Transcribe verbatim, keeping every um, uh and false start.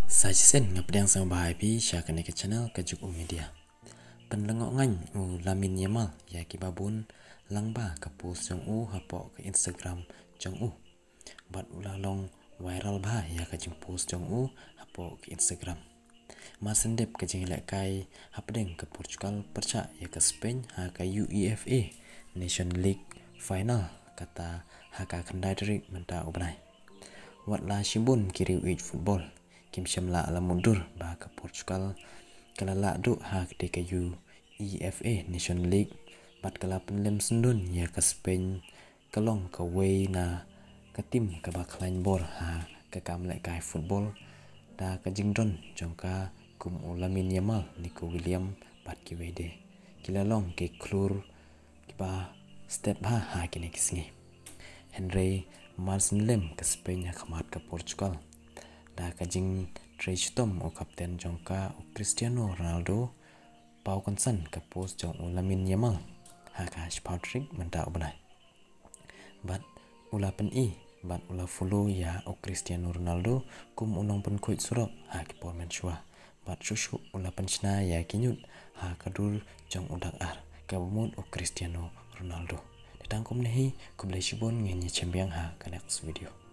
Sa shisien nga pdiang sngewbha ïa phi sha kane ka channel ka Juk U Media. Pynlyngngoh ngan u Lamine Yamal ïa kiba bun lyngba ka post jong u hapoh ka Instagram jong u. Bad u la long viral bha ïa ka jingpost jong u hapoh ka Instagram. Mar shen dep ka jinglehkai hapdeng ka Portugal pyrshah ïa ka Spain ha ka UEFA Nation League final kata ha ka khyndai tarik mynta u bnai. Wat la shibun ki riew ïeit football kim shym la la mutdur ba ka Portugal ka la lah duh ha katei ka UEFA Nation League bad ka la pynlem syndon ïa ka Spain ka long kawei na ka tim kaba khlaiñ bor ha ka kam lehkai football da ka jingdon jong ka kum u Lamine Yamal, Nico Williams bad kiwei de. Ki la long ki khlur kiba stet bha ha kine ki sngi. Hynrei mar shen lem ka Spain ha khmat ka Portugal da ka jingtrei shitom u kapten jong ka u Cristiano Ronaldo, paw kynsan ka post jong u Lamine Yamal ha ka shiphew tarik mynta u bnai. Bad u la pyni bad u la follow ïa u Cristiano Ronaldo kum u nongpynkhuid surok ha ki por mynshuwa. Bad shuh shuh u la pynshna ïa ki ñiut ha ka dur jong u dak ar kaba mut u Cristiano Ronaldo. Te tang kumne hi, khublei shibun, ngin ïa shem biang ha ka next video.